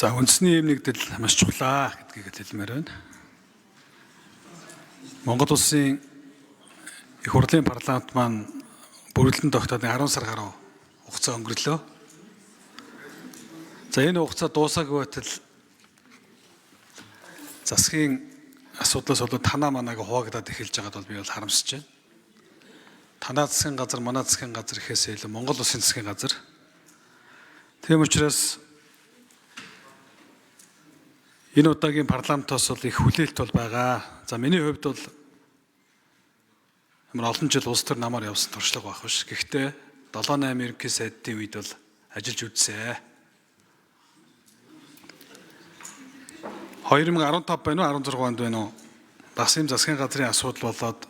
За үндэсний эм нэгдэл маш чухлаа гэдгийг хэлмээр байна. Монгол улсын их хурлын парламент маань бүрэлдэн тогтоод 10 сар гаруй хугацаа өнгөрлөө. За энэ хугацаа дуусаагүй байтал засгийн асуудлаас болоод танаа манааг хуваагдаад эхэлж байгаад бол би бол харамсаж байна. Танаа засгийн газар, манай засгийн газар гэхээс илүү Монгол улсын засгийн газар. Тийм учраас энэ удаагийн парламентоос бол их хүлээлт бол байгаа. За миний хувьд бол ямар олон жил улс төр намаар явсан туршлага байх биш. Гэхдээ 7 8 ерөнхий сайдын үед бол ажиллаж үзсэн. 2015 байна уу 16 онд байна уу? Бас юм засгийн газрын асуудал болоод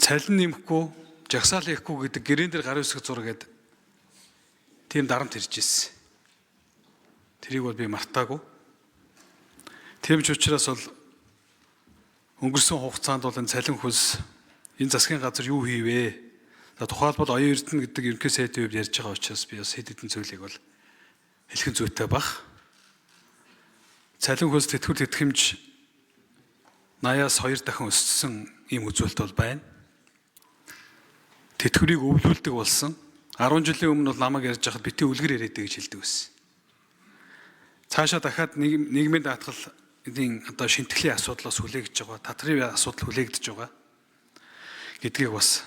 цалин нэмэхгүй, жагсаал хийхгүй гэдэг гэрэн дээр гарын үсэг зургээд тийм дарамт ирж ирсэн. Тэрийг бол би мартаагүй. Тийм ч учраас бол өнгөрсөн хугацаанд бол энэ цалин хөлс энэ засгийн газар юу хийвэ? За тухайлбал оюун эрдэнэ гэдэг ерөнхий сайдын хувьд ярьж байгаа учраас би бас хэд хэдэн зүйлийг бол хэлэх нь зүйтэй баг. Цалин хөлс тэтгэвэр тэтгэмж 80-аас 2 дахин өссөн ийм үзүүлэлт бол байна. Тэтгэврийг өвлүүлдэг болсон. 10 жилийн өмнө бол намайг ярьж байхад бити үлгэр яриад гэж хэлдэг байсан. Цаашаа дахиад нийгмийн даатгалын одоо шинтгэлийн асуудлаас хүлээгдэж байгаа, татрын асуудал хүлээгдэж байгаа гэдгийг бас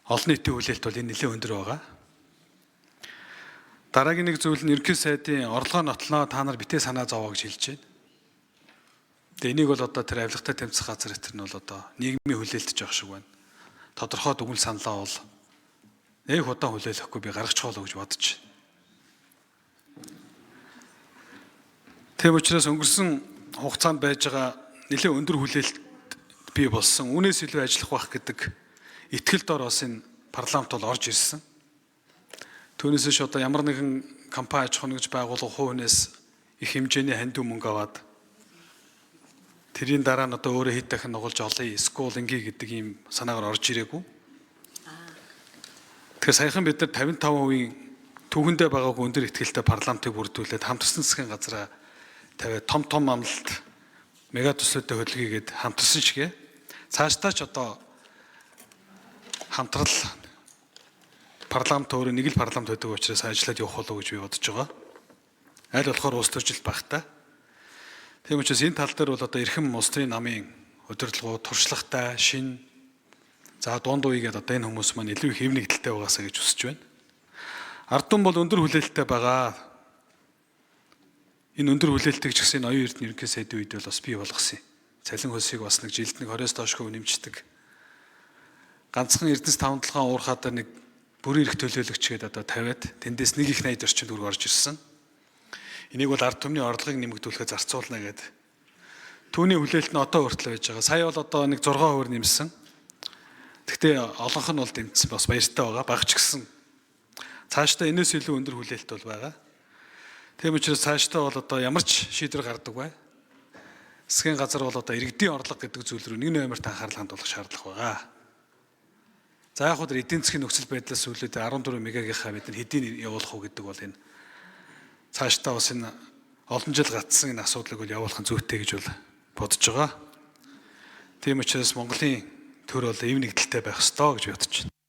олон нийтийн хүлээлт бол энэ нэлээд өндөр байгаа. Дараагийн нэг зүйл нь ерөнхий сайдын орлогоо нотлоноо та нар битээ санаа зовоо гэж хэлж байна. Тэгээ энийг бол одоо тэр авилгатай тэмцэх газар тэр нь бол одоо нийгмийн хүлээлт жоох шиг байна. Тодорхой дүгнэл саналаа бол нэг удаан хүлээлэхгүй би гаргачих болоо гэж бодож байна. Тийм учраас өнгөрсөн хугацаанд байж байгаа нэлээд өндөр хүлээлт бий болсон. Үүнээс илүү ажиллах байх гэдэг итгэл дор бас энэ парламент бол орж ирсэн. Түүнээс биш одоо ямар нэгэн компани аж ахуйн нэгж байгууллага хувь хүнээс их хэмжээний хандив мөнгө аваад тэрийн дараа нь одоо өөрөө хэд дахин нугалж олъё, скул ингээ гэдэг ийм санаагаар орж ирээгүй. Тэгэхээр саяхан бид нар 55% түүхэндээ байгаагүй өндөр итгэлтэй парламентыг бүрдүүлээд хамтарсан засгийн газраа тавиад том том амлалт мега төслүүдэд хөдөлгийгээд хамтарсан шигэ цаашдаа ч одоо хамтрал парламент өөрөө нэг л парламент байдаг учраас ажиллаад явах болов уу гэж би бодож байгаа. Аль болохоор улс төржилт багтаа. Тийм учраас энэ тал дээр бол одоо эрхэм улс төрийн намын удирдлагууд туршлагатай, шин за дунд үеигээд одоо энэ хүмүүс маань илүү их хэв нэгдэлтэй байгаасаа гэж хүсэж байна. Ард түмэн бол өндөр хүлээлттэй байгаа. Энэ өндөр хүлээлтийг ч гэсэн оюун эрдэнэ ерөнхий сайдын үед бол бас бий болгосон юм. Цалин хөлсийг бас нэг жилд нэг 20-оос доош хувь нэмждэг. Ганцхан Эрдэнэс 5 толгойн уурхаа дээр нэг бүрийн эрх төлөөлөгч гээд одоо тавиад тэндээс нэг их 80 орчим төгрөг орж ирсэн. Энийг бол ард түмний орлогыг нэмэгдүүлэхэд зарцуулна гэдэг. Түүний хүлээлт нь одоо хүртэл байж байгаа. Сая бол одоо нэг 6% нэмсэн. Гэхдээ олонх нь бол дэмжсэн, бас баяртай байгаа. Багч гэсэн. Цаашдаа энэс илүү өндөр хүлээлт бол байгаа. Тийм учраас цаашдаа бол одоо ямар ч шийдвэр гардаг бай. Засгийн газар бол одоо иргэдийн орлого гэдэг зүйл рүү нэг нэмэрт анхаарал хандуулах шаардлага байгаа. За яг хөө эдийн засгийн нөхцөл байдлаас сүлээд 14 мегагийнхаа бид нар хэдийн явуулах уу гэдэг бол энэ цаашдаа бас энэ олон жил гатсан энэ асуудлыг бол явуулах нь зүйтэй гэж бол бодож байгаа. Тийм учраас Монголын төр бол эв нэгдэлтэй байх ёстой гэж бодож байна.